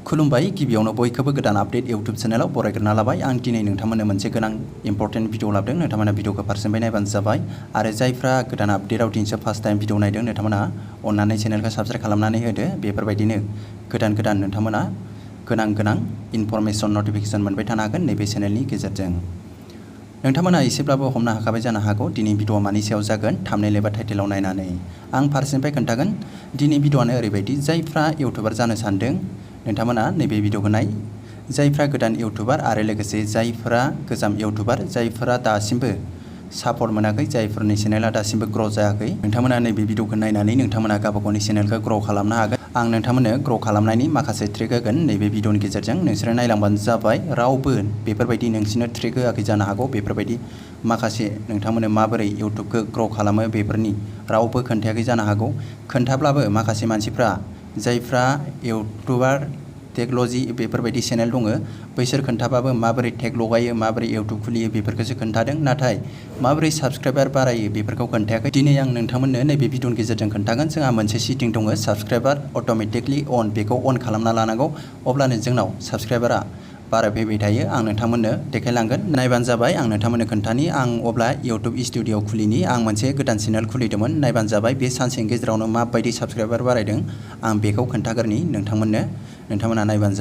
खुलुमबाय गिबियावनो बयखौबो गोदान आपडेट YouTube चेनेलाव बरायग्रोना लाबाय आं दिनै नोंथांमोननो मोनसे गोनां इम्पर्टेन्ट भिडिअ लाबोदों नोंथांमोना भिडिअखौ फारसेनिफ्राय नायबानो जाबाय आरो जायफ्रा गोदान आपडेटआव दिनैसो फार्स्ट टाइम भिडिअ नायदों नोंथांमोना अन्नानै चेनेलखौ साबस्क्राइब खालामनानै होदो बेफोरबायदिनो गोदान नोंथांमोना गोनां इनफरमेशन नटिफिकेशन मोनबाय थानो हागोन नैबे चेनेलनि गेजेरजों नोंथांमोना एसेब्लाबो हमनो हाखाबाय जानो हागौ दिनै भिडिअआ मानि सायाव जागोन थाम्बनेल एबा टाइटेलाव नायनानै आं फारसेनिफ्राय खोन्थागोन दिनै भिडिअआनो ओरैबायदि जायफ्रा इउटुबार जानो सानदों नोंथांमोना नैबे भिडिअखौ नाय जायफ्रा गोदान इउटुबार आरो लोगोसे जायफ्रा गोजाम इउटुबार जायफ्रा दासिमबो सापर्ट मोनाखै जायफोरनि चेनेला दासिमबो ग्र' जायाखै नोंथांमोना नैबे भिडिअखौ नायनानै नोंथांमोना गावबा गावनि चेनेलखौ ग्र' खालामनो हागोन आं नोंथांमोननो ग्र' खालामनायनि माखासे ट्रिक होगोन नैबे भिडिअनि गेजेरजों नोंसोरो नायलांबानो जाबाय रावबो बेफोरबायदि नोंसोरनो ट्रिक होआखै जानो हागौ बेफोरबायदि माखासे नोंथांमोननो माबोरै इउटुबखौ ग्र' खालामो बेफोरनि रावबो खोन्थायाखै जानो हागौ खोन्थाब्लाबो माखासे मानसिफ्रा जायफ्रा इउटुबार टेक्न'लजि बेफोरबायदि चेनेल दङ बैसोर खोन्थाबाबो माबोरै टेग लगायो माबोरै इउटुब खुलियो बेफोरखौसो खोन्थादों नाथाय माबोरै साबस्क्राइबार बारायो बेफोरखौ खोन्थायाखै दिनै आं नोंथांमोननो नैबे भिडिअनि गेजेरजों खोन्थागोन जोंहा मोनसे सेटिं दङ साबस्क्राइबार अट'मेटिकलि अन बेखौ अन खालामना लानांगौ अब्लानो जोंनाव साबस्क्राइबारा बारा फैबाय थायो आं नोंथांमोननो देखायलांगोन नायबानो जाबाय आं नोंथांमोननो खोन्थानि आं अब्ला इउटुब स्टुडिअ खुलिनि आं मोनसे गोदान चेनेल खुलिदोंमोन नायबानो जाबाय बे सानसेनि गेजेरावनो माबायदि साबस्क्राइबार बारायदों आं बेखौ खोन्थागोरनि नोंथांमोना नायबानो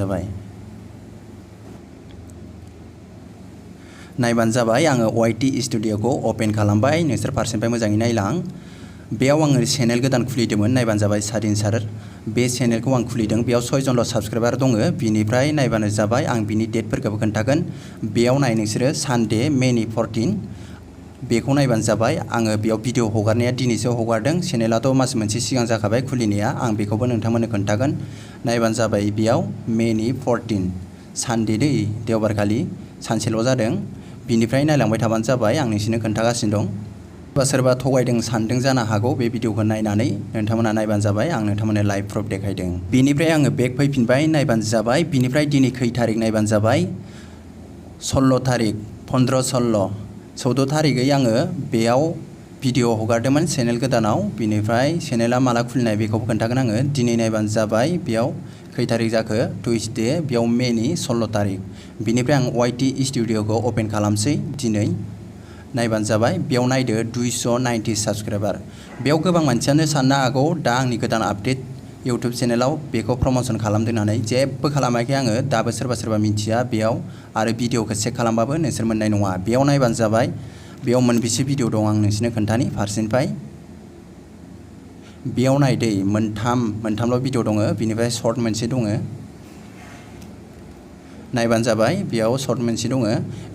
जाबाय आङो YT स्टुडिअखौ अपेन खालामबाय नोंसोर फारसेनिफ्राय मोजाङै नायलां बेयाव आङो चेनेल गोदान खुलिदोंमोन नायबानो जाबाय सादिन सार बे चेनेलखौ आं खुलिदों बेयाव 6 जनल' साबस्क्राइबार दङ बिनिफ्राय नायबानो जाबाय आं बिनि डेटफोरखौबो खोन्थागोन बेयाव नाय नोंसोरो सानडे मेनि 14 बेखौ नायबानो जाबाय आङो बेयाव भिडिअ हगारनाया दिनैसो हगारदों चेनेलाथ' मास मोनसे सिगां जाखाबाय खुलिनाया आं बेखौबो नोंथांमोननो खोन्थागोन नायबानो जाबाय बेयाव मेनि 14 सानडे दै देवबारखालि सानसेल' जादों बिनिफ्राय नायलांबाय थाबानो जाबाय आं नोंसोरनो खोन्थागासिनो दं सोरबा थगायदों सानदों जानो हागौ बे भिडिअखौ नायनानै नोंथांमोना नायबानो जाबाय आं नोंथांमोननो लाइभ प्रुफ देखायदों बिनिफ्राय आङो बेक फैफिनबाय नायबानो जाबाय बिनिफ्राय दिनै खै थारिख नायबानो जाबाय 16 थारिख 15-16 14 थारिखै आङो बेयाव भिडिअ हगारदोंमोन चेनेल गोदानाव बिनिफ्राय चेनेला माला खुलिनाय बेखौबो खोन्थागोन आङो दिनै नायबानो जाबाय बेयाव खै थारिख जाखो टुइसडे बेयाव मेनि 16 थारिख बिनिफ्राय आं YT स्टुडिअखौ अपेन खालामसै दिनै नायबानो जाबाय बेयाव नायदो 290 साबस्क्राइबार बेयाव गोबां मानसियानो साननो हागौ दा आंनि गोदान आपडेट इउटुब चेनेलाव बेखौ प्रम'सन खालामदों होननानै जेबो खालामाखै आङो दाबो सोरबा मिन्थिया बेयाव आरो भिडिअखौ चेक खालामबाबो नोंसोर मोननाय नङा बेयाव नायबानो जाबाय बेयाव मोनबेसे भिडिअ दं आं नोंसोरनो खोन्थानि फारसेनिफ्राय बेयाव नायदै मोनथामल' भिडिअ दङ बिनिफ्राय सर्ट मोनसे दङ नायबानो जाबाय बेयाव सर्ट मोनसे दङ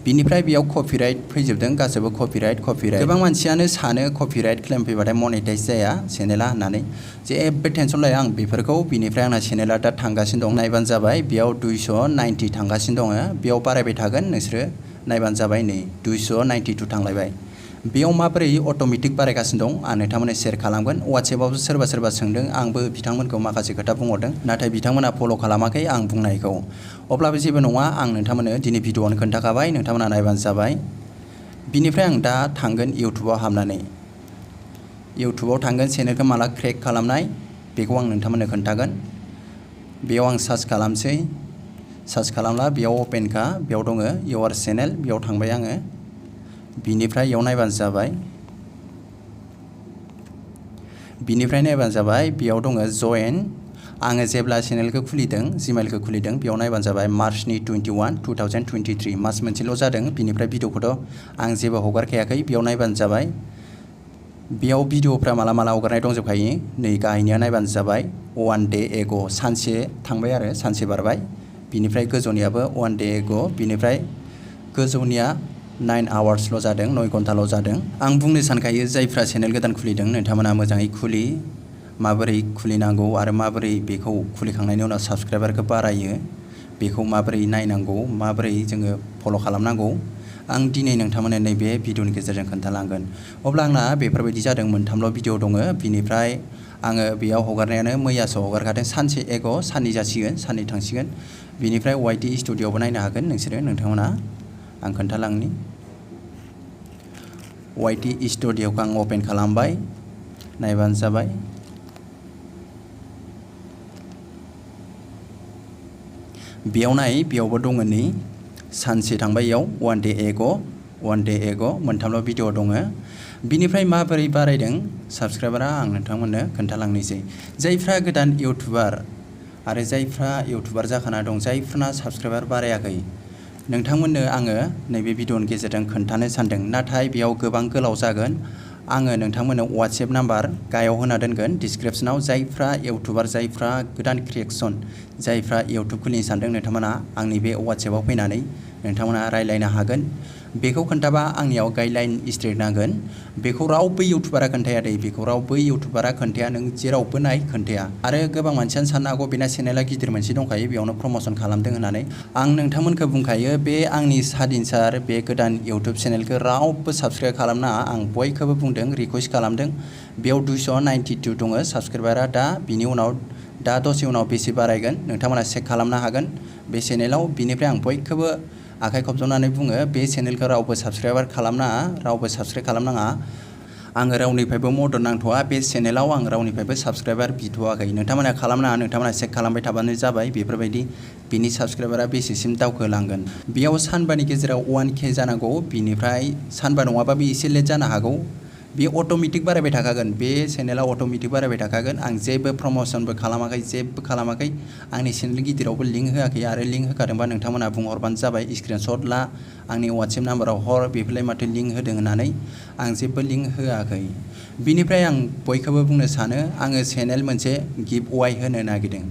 बिनिफ्राय बेयाव कपिराइट फैजोबदों गासैबो कपिराइट गोबां मानसियानो सानो कपिराइट क्लेम फैबाथाय मनेटाइज जाया चेनेला होननानै जेबो टेनसन लाया आं बेफोरखौ बिनिफ्राय आंना चेनेला दा थांगासिनो दं नायबानो जाबाय बेयाव 290 थांगासिनो दङ बेयाव बारायबाय थागोन नोंसोरो नायबानो जाबाय नै 292 थांलायबाय बेयाव माबोरै अट'मेटिक बारायगासिनो दं आं नोंथांमोननो शेयार खालामगोन वाट्सएपआवबो सोरबा सोंदों आंबो बिथांमोनखौ माखासे खोथा बुंहरदों नाथाय बिथांमोना फल' खालामाखै आं बुंनायखौ अब्लाबो जेबो नङा आं नोंथांमोननो दिनै भिडिअआवनो खोन्थाखाबाय नोंथांमोना नायबानो जाबाय बिनिफ्राय आं दा थांगोन इउटुबाव हाबनानै इउटुबाव थांगोन चेनेलखौ माला क्रेक खालामनाय बेखौ आं नोंथांमोननो खोन्थागोन बेयाव आं सार्च खालामसै सार्च खालामला बेयाव अपेनखा बेयाव दङ इउर चेनेल बेयाव थांबाय आङो बिनिफ्राय बेयाव नायबानो जाबाय बेयाव दङ जइन आङो जेब्ला चेनेलखौ खुलिदों जिमेलखौ खुलिदों बेयाव नायबानो जाबाय मार्चनि 21 2023 मास मोनसेल' जादों बिनिफ्राय भिडिअखौथ' आं जेबो हगारखायाखै बेयाव नायबानो जाबाय बेयाव भिडिअफ्रा माला हगारनाय दंजोबखायो नै गाहायनिया नायबानो जाबाय 1 डे एग' सानसे थांबाय आरो सानसे बारबाय बिनिफ्राय गोजौनियाबो 1 डे एग' बिनिफ्राय गोजौनिया 9 आवार्सल' जादों 9 घन्टाल' जादों आं बुंनो सानखायो जायफ्रा चेनेल गोदान खुलिदों नोंथांमोना मोजाङै खुलि माबोरै खुलिनांगौ आरो माबोरै बेखौ खुलिखांनायनि उनाव साबस्क्राइबारखौ बारायो बेखौ माबोरै नायनांगौ माबोरै जोङो फल' खालामनांगौ आं दिनै नोंथांमोननो नैबे भिडिअनि गेजेरजों खोन्थालांगोन अब्ला आंना बेफोरबायदि जादों मोनथामल' भिडिअ दङ बिनिफ्राय आङो बेयाव हगारनायानो मैयासो हगारखादों सानसे एग' साननै जासिगोन साननै थांसिगोन बिनिफ्राय YT स्टुडिअआवबो नायनो हागोन नोंथांमोना आं खोन्थालांनि YT स्टुडिअखौ आं अपेन खालामबाय नायबानो जाबाय बेयाव नाय बेयावबो दङ नै सानसे थांबाय इयाव one day ago मोनथामल' भिडिअ दङ। बिनिफ्राय माबोरै बारायदों साबस्क्राइबारा आं नोंथांमोननो खोन्थालांनोसै। जायफ्रा गोदान इउटुबार आरो जायफ्रा इउटुबार जाखाना दं जायफोरना साबस्क्राइबार बारायाखै नोंथांमोननो आङो नैबे भिडिअनि गेजेरजों खोन्थानो सानदों। नाथाय बेयाव गोबां गोलाव जागोन। आङो नोंथांमोननो WhatsApp नाम्बार गाहायाव होना दोनगोन डिसक्रिपसनाव। जायफ्रा इउटुबार जायफ्रा गोदान क्रिएसन जायफ्रा इउटुब खुलिनो सानदों नोंथांमोना आंनि बे WhatsAppआव फैनानै नोंथांमोना रायलायनो हागोन। बेखौ खोन्थाबा आंनियाव गाइडलाइन स्ट्रिक नांगोन। बेखौ रावबो इउटुबारा खोन्थाया दे, बेखौ रावबो इउटुबारा खोन्थाया, नों जेरावबो नाय खोन्थाया। आरो गोबां मानसियानो साननो हागौ बेना चेनेला गिदिर मोनसे दंखायो बेयावनो प्रम'सन खालामदों होननानै। आं नोंथांमोनखौ बुंखायो बे आंनि सादिनसार बे गोदान इउटुब चेनेलखौ रावबो साबस्क्राइब खालामनाङा। आं बयखौबो बुंदों रिकुवेस्ट खालामदों। बेयाव 292 दङ साबस्क्राइबारा दा। बिनि उनाव दा दसे उनाव बेसे बारायगोन नोंथांमोना चेक खालामनो हागोन बे चेनेलाव। बिनिफ्राय आं बयखौबो आखाइ खबज'नानै बुङो बे चेनेलखौ रावबो साबस्क्राइबार खालामनाङा, रावबो साबस्क्राइब खालामनाङा। आङो रावनिफ्रायबो मदद नांथ'आ बे चेनेलाव, आं रावनिफ्रायबो साबस्क्राइबार बिथ'वाखै। नोंथांमोना खालामनाङा, नोंथांमोना चेक खालामबाय थाबानो जाबाय बेफोरबायदि बिनि साबस्क्राइबारा बेसेसिम दावखोलांगोन। बेयाव सानबानि गेजेराव 1K जानांगौ, बिनिफ्राय सानबा नङाबाबो एसे लेट जानो हागौ। बे अट'मेटिक बारायबाय थाखागोन, बे चेनेला अट'मेटिक बारायबाय थाखागोन। आं जेबो प्रम'सनबो खालामाखै, जेबो खालामाखै। आंनि चेनेल गिदिरावबो लिंक होआखै, आरो लिंक होखादोंबा नोंथांमोना बुंहरबानो जाबाय, स्क्रिनशट ला आंनि WhatsApp नाम्बाराव हर बेफोरलाय माथो लिंक होदों होननानै। आं जेबो लिंक होआखै। बिनिफ्राय आं बयखौबो बुंनो सानो आङो चेनेल मोनसे गिभ अवे होनो नागिरदों।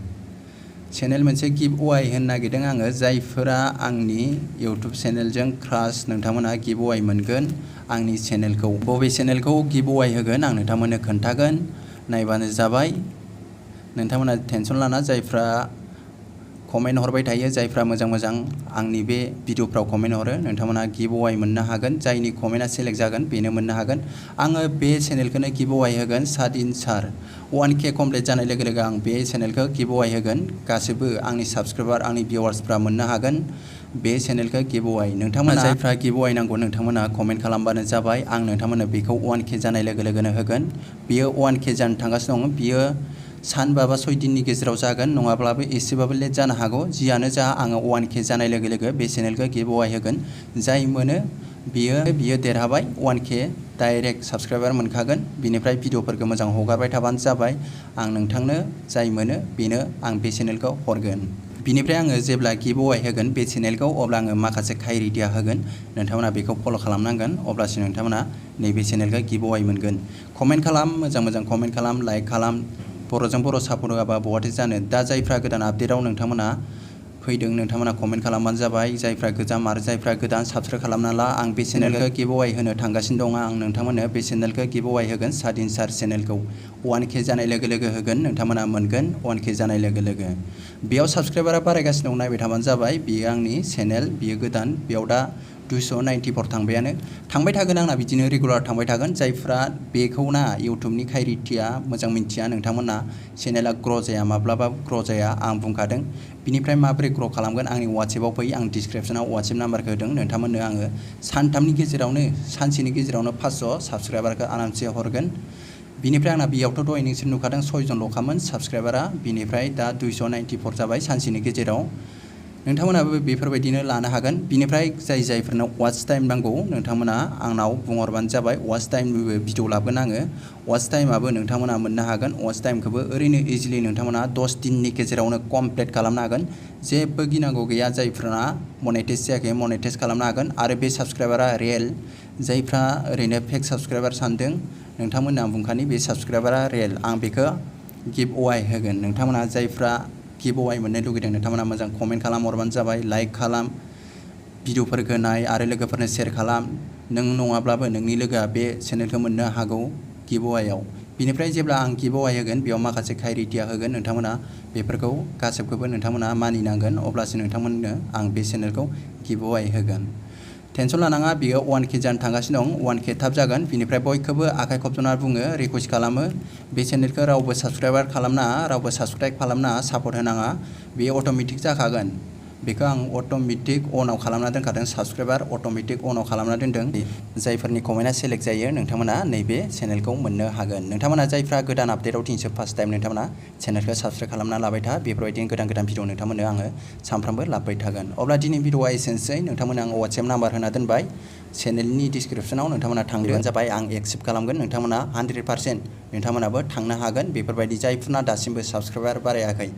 चेनेल मोनसे गिभ अवे होनो नागिरदों आङो। जायफोरा आंनि इउटुब चेनेलजों क्रास नोंथांमोना गिभ अवे मोनगोन आंनि चेनेलखौ। बबे चेनेलखौ गिभ अवे होगोन आं नोंथांमोननो खोन्थागोन, नायबानो जाबाय। नोंथांमोना टेनसन लाना जायफ्रा कमेन्ट हरबाय थायो, जायफ्रा मोजां मोजां आंनि बे भिडिअफ्राव कमेन्ट हरो नोंथांमोना गिभ अवे मोननो हागोन। जायनि कमेन्टआ सेलेक्ट जागोन बेनो मोननो हागोन। आङो बे चेनेलखौनो गिभ अवे होगोन सादिनसार 1K कमप्लिट जानाय लोगो लोगो आं बे चेनेलखौ गिभ अवे होगोन। गासैबो आंनि साबस्क्राइबार आंनि भिउवार्सफ्रा मोननो हागोन बे चेनेलखौ गिभ अवे। नोंथांमोना जायफ्रा गिभ अवे नांगौ नोंथांमोना कमेन्ट खालामबानो जाबाय। आं नोंथांमोननो बेखौ 1K जानाय लोगो लोगोनो होगोन। बियो 1K जानो थांगासिनो दं। बियो सानबा बा 6 दिननि गेजेराव जागोन, नङाब्लाबो एसेबाबो लेट जानो हागौ। जियानो जा आङो 1K जानाय लोगो लोगो बे चेनेलखौ गिभ अवे होगोन। जाय मोनो बियो देरहाबाय, 1K डाइरेक्ट साबस्क्राइबार मोनखागोन। बिनिफ्राय भिडिअफोरखौ मोजां हगारबाय थाबानो जाबाय। आं नोंथांनो जाय मोनो बेनो आं बे चेनेलखौ हरगोन। बिनिफ्राय आङो जेब्ला गिभ अवे होगोन बे चेनेलखौ अब्ला आङो माखासे क्राइटेरिया होगोन। नोंथांमोना बेखौ फल' खालामनांगोन, अब्लासो नोंथांमोना नैबे चेनेलखौ गिभ अवे मोनगोन। कमेन्ट खालाम, मोजां मोजां कमेन्ट खालाम, लाइक खालाम। बर'जों बर' सापर्ट होआबा बहाथो जानो। दा जायफ्रा गोदान आपडेटआव नोंथांमोना फैदों नोंथांमोना कमेन्ट खालामबानो जाबाय। जायफ्रा गोजाम आरो जायफ्रा गोदान साबस्क्राइब खालामना ला। आं बे चेनेलखौ गिभ अवे होनो थांगासिनो दङ। आं नोंथांमोननो बे चेनेलखौ गिभ अवे होगोन। सादिनसार चेनेलखौ 1K जानाय लोगो लोगो होगोन। नोंथांमोना मोनगोन 1K जानाय लोगो लोगो। बेयाव साबस्क्राइबारा बारायगासिनो दं, नायबाय थाबानो जाबाय। बेयो आंनि चेनेल, बेयो गोदान। बेयाव दा 294 थांबायानो। थांबाय थागोन आंना बिदिनो रेगुलार थांबाय थागोन। जायफ्रा बेखौ ना इउटुबनि क्राइटेरिया मोजां मिन्थिया नोंथांमोना चेनेला ग्र' जाया, माब्लाबाबो ग्र' जाया। आं बुंखादों। बिनिफ्राय माबोरै ग्र' खालामगोन आंनि WhatsAppआव फै। आं डिसक्रिपसनाव WhatsApp नाम्बारखौ होदों। नोंथांमोननो आङो सानथामनि गेजेरावनो सानसेनि गेजेरावनो 500 साबस्क्राइबारखौ आरामसे हरगोन। बिनिफ्राय आंना बेयावथ' दहाय नोंसोर नुखादों 6 जनल'खामोन साबस्क्राइबारा। बिनिफ्राय दा 294 जाबाय सानसेनि गेजेराव। नोंथांमोनाबो बेफोरबायदिनो लानो हागोन। बिनिफ्राय जायफोरनो वाच टाइम नांगौ नोंथांमोना आंनाव बुंहरबानो जाबाय। वाच टाइमनिबो भिडिअ लाबोगोन आङो। वाच टाइमाबो नोंथांमोना मोननो हागोन। वाच टाइमखौबो ओरैनो इजिलि नोंथांमोना 10 दिननि गेजेरावनो कमप्लिट खालामनो हागोन। जेबो गिनांगौ गैया। जायफोरा मनेटाइज जायाखै मनेटाइज खालामनो हागोन। आरो बे साबस्क्राइबारा रियेल। जायफ्रा ओरैनो फेक साबस्क्राइबार सानदों नोंथांमोननो आं बुंखानि बे साबस्क्राइबारा रियेल। आं बेखौ गिभ अवे होगोन। नोंथांमोना जायफ्रा गिभ अवे मोननो लुगैदों नोंथांमोना मोजां कमेन्ट खालाम हरबानो जाबाय, लाइक खालाम, भिडिअफोरखौ नाय आरो लोगोफोरनो शेयार खालाम। नों नङाब्लाबो नोंनि लोगोआ बे चेनेलखौ मोननो हागौ गिभ अवेआव। बिनिफ्राय जेब्ला आं गिभ अवे होगोन बेयाव माखासे क्राइटेरिया होगोन। नोंथांमोना बेफोरखौ गासैखौबो नोंथांमोना मानिनांगोन, अब्लासो नोंथांमोननो आं बे चेनेलखौ गिभ अवे होगोन। टेनसन लानाङा, बियो 1K जानो थांगासिनो दं। 1K थाब जागोन। बिनिफ्राय बयखौबो आखाइ खबजना बुङो, रिकुवेस्ट खालामो बे चेनेलखौ रावबो साबस्क्राइबार खालामनाङा, रावबो साबस्क्राइब खालामनाङा, सापर्ट होनाङा। बेयो अट'मेटिक जाखागोन। बेखौ आं अट'मेटिक अनाव खालामना दोनखादों। साबस्क्राइबार अट'मेटिक अनाव खालामना दोनदों। जायफोरनि कमेन्टआ सेलेक्ट जायो नोंथांमोना नैबे चेनेलखौ मोननो हागोन। नोंथांमोना जायफ्रा गोदान आपडेटआव दिनैसो फार्स्ट टाइम नोंथांमोना चेनेलखौ साबस्क्राइब खालामना लाबाय था। बेफोरबायदिनो गोदान भिडिअ नोंथांमोननो आङो सानफ्रामबो लाबोबाय थागोन। अब्ला दिनै भिडिअआ एसेनोसै। नोंथांमोना आं WhatsApp नाम्बार होना दोनबाय चेनेलनि डिसक्रिप्शनाव। नोंथांमोना थांदों जाबाय आं एक्सेप्ट खालामगोन। नोंथांमोना 100% नोंथांमोनाबो थांनो हागोन। बेफोरबायदि जायफोरना दासिमबो साबस्क्राइबार बारायाखै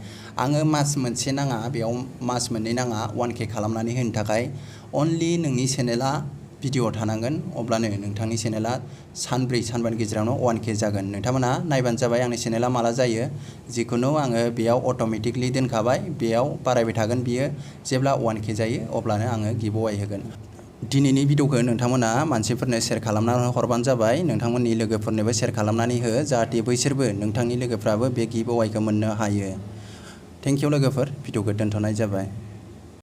आङो मास मोनसे नाङा, बेयाव मास मोननै नाङा 1K खालामनानै होनो थाखाय। अनलि नोंनि चेनेला भिडिअ थानांगोन, अब्लानो नोंथांनि चेनेला सानब्रै सानबानि गेजेरावनो 1K जागोन। नोंथांमोना नायबानो जाबाय आंनि चेनेला माला जायो। जिखुनु आङो बेयाव अट'मेटिकलि दोनखाबाय, बेयाव बारायबाय थागोन बियो। जेब्ला 1K जायो अब्लानो आङो गिभअवे होगोन। दिनैनि भिडिअखौ नोंथांमोना मानसिफोरनो शेयार खालामनानै हरबानो जाबाय। नोंथांमोननि लोगोफोरनोबो शेयार खालामनानै हो, जाहाथे बैसोरबो नोंथांनि लोगोफ्राबो बे गिभअवेखौ मोननो हायो। थेंक इउ लोगोफोर, भिडिअखौ दोनथ'नाय जाबाय।